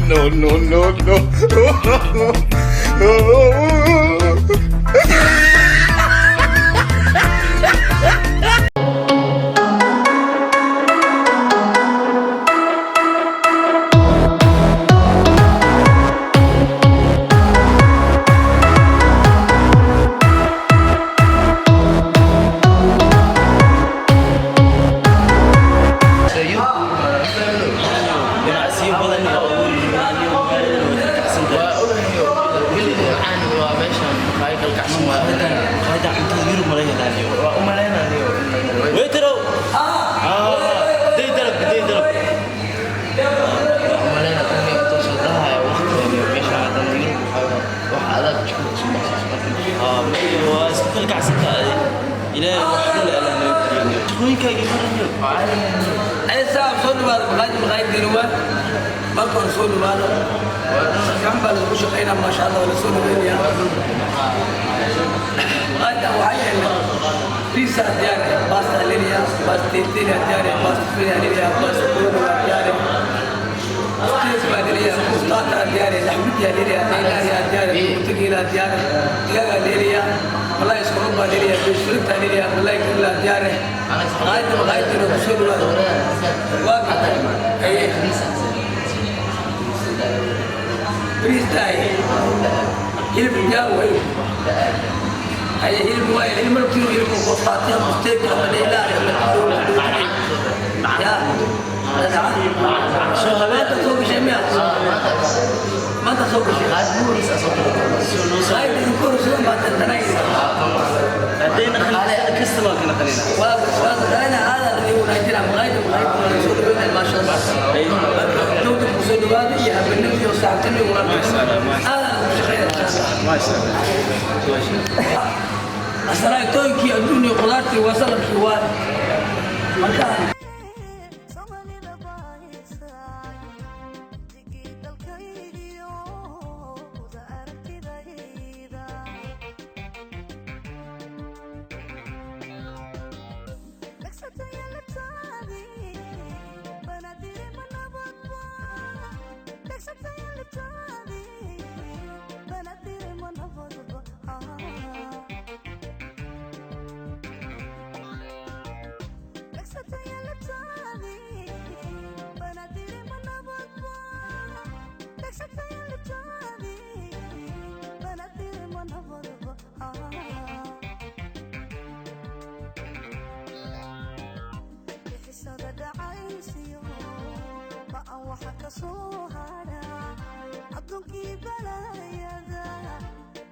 No, no, no, no. Ganacsiyo badan oo abuuri magaalada way ka kacsan tahay. Waa ogahay, weliga caan waa meeshan maqaayo kalkacsan waa. Maqaayada cuntada Yurub ma laga helaaniyo? Waa u malaynayo. Waiterow, day dalab, day dalab. Waa u malaynaa tan intuu soo dahayo waqtiga meeshan haddana Yurub waxaa wax adag jikada kusoo baxsayso marka. Waa isku kala kacsan tahay. Ilaahay wax kale alla noo geliyo. Shaqooyinkaagii maraniyo. Saaxib, soo dhawaada maqaayad, maqaayad Garowa. Marka hore soo dhawaada. Kan baa lagu shaqeynaa, maasha Allah, waa la soo dhaweynayaa. Maqaayaddan waxaa yaala pizza diyaar ah, basta leliya, basta tetela diyaar ah, basta fila leliya, basta bolo diyaar ah, steak baa leliya, bustata diyaar ah, laxmitiya leliya, dhaylaariya diyaar ah, mutagiila diyaar ah, digaaga leliya, malay isku baa leliya, bishfurita leliya, malay kala diyaar ah. Maqaayadda, maqaayad Garowa, kusoo dhawaada. Waa gartay. Aye. Bariis tahay. Hilib diyaar waa hilib. Aye, hilib waa hilib markii hilib koostaati ama steak ama dhaylaari ama ya. Soo Maanta soo gashay miya? Maanta soo gashay. Maqaayadda idinku horeysa baa tartanay. Haddayna customer kana qalina. Waa waa tartanay, aada la wanaajinaa maqaayadda, maqaayadda waa soo dhaweynaya, maasha Allah. Marka dowladda ku soo dhawaada iyo habeenimo iyo saacadnimo iyo walaaltinimo. Aada lagu shaqeynaya, insha Allah. Maasha Allah, maasha Allah. Asaraaytooyinkii adduun iyo khudaartii waa saladkii waa marka. Somalida baahisa digii dalkaygiyo wada aragtidayda dhagsataya labtaadii banadire ma nabadba, dhagsataya labtaadii banadire ma nabadba. Dhagsataya labtaadii banadire ma nabadba, dhagsataya labtaadii banadire ma nabadba. Bixisada dhacaysiyo ba'an waxa ka soo hadha adduunkii balaayada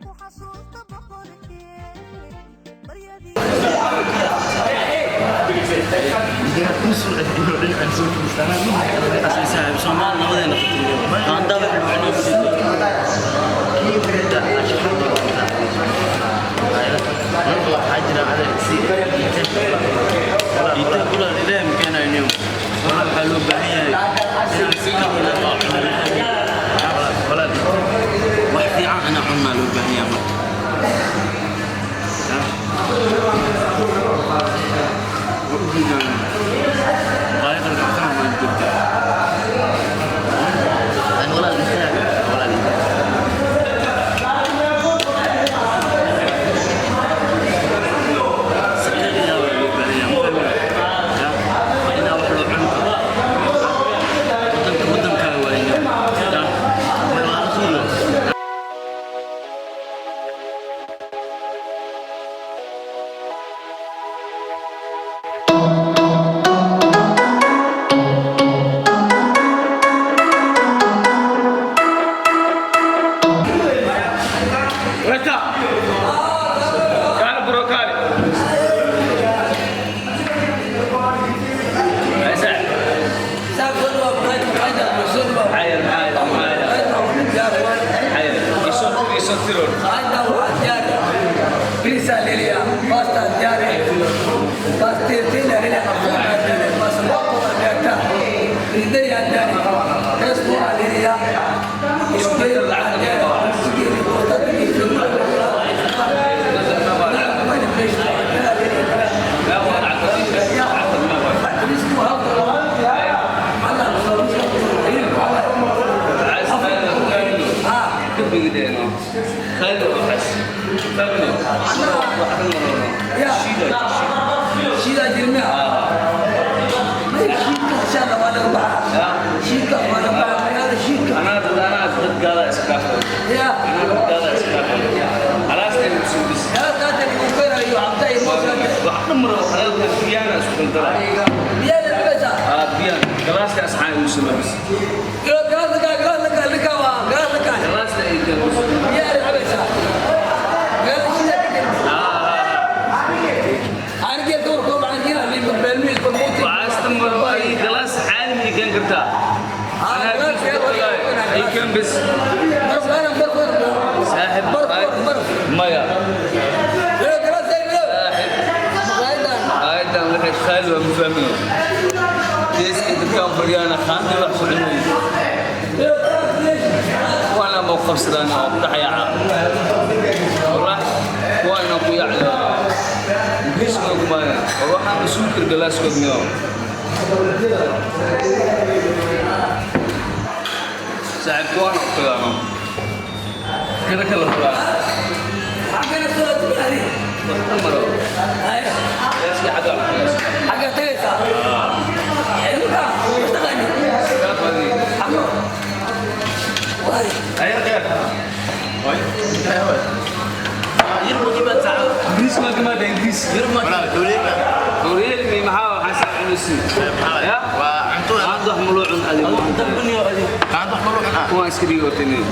ku xasuusta boqorkee baryadii. Saaxiib, Soomaal nabadeena qatiliyo. Qaandada wax lagu cunaa. Waxaa jira Inta kula ilaahay ma keenayo. Waxaa loo baahan yahay inaan si kala cuno. Wax fiican inaan cunnaa loo baahan yahay marka. Maqaayad kalgacsan waan joogtaa. Walaal walaal. Sakariya waa loo baahan. Qaali waxaas. Fahmine? Wax dhan marano. Ya. Shiida. Shiidaa jirmiya shiidka insha Allah waa laga baxaa. Shiidka waa laga baxaa magaalada shiidka. Anaa dad anaa dad gaala iska dhaafay. Ya. Anaa dad gaala iska dhaafay. Alaasta inuu soo bis. Taata lagu keenayo cabta iyo mooska. Wax dhan marano halka biyana isku daldala. Biyaa la cabaysaa? Ah, biyan. Galaaska asxaan uu sameeyay. Galaas la kaa waa galaas la kaa. Galaaska ay kan. Biyaa la cabaysaa? Magaalada shiidaa ka jira. Caanigeel ka warkoo caanigeel liin beelmiis barmuuti. Waxaas maro ay galaas caalami kan kartaa. Ah, galaas Ay kan bis. Barf ana barf barf. Saaxib. Barf barf barf. Maya. Galaas ay bilow. Saaxib. Maqaayadan. Ayadan waxay qaali waa mafahmino. Geeska dadkaan fadhiyaan qaanti wax ku cunay. Waana ma qabsadaan oo ku dhaxaya. Wallah waana ku yacla. Ingiriiska kuma oo waxaan masuul galaaskood miyo. Saaxib waana ku tagaa. Kala kala tagaa. Xaggana soo admaari. Wax maro. Ay. Geeska xagga. Xagga tagaysaa. Ilka, taqaani. Kaafadi. Xaggo. Waay. Ayar khair. Way. Yurub ma tacaw. Ingiriis ma kama Ingiriis. Yurub ma Horyeel mi maxaa waxaan saacunaysi. Ya? Waa cunto. Qaad wax muluucun adigu. Dabniyo adigu. Qaad wax muluucun ah. Kuwaan iska dhigi hortaynin.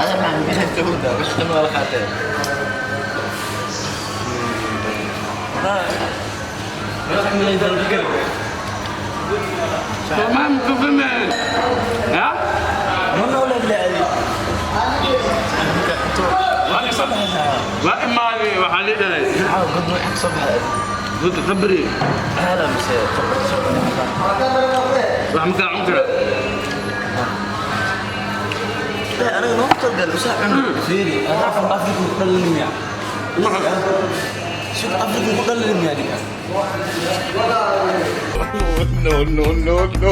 Ada ma biyaha jooga wax dhan waa la qaatay. Tamam kufimeen. Ya? Waa imaadi waxaa la dhalay. Gud qabri. Wax ma kaa cun karaa. No, no, no, no.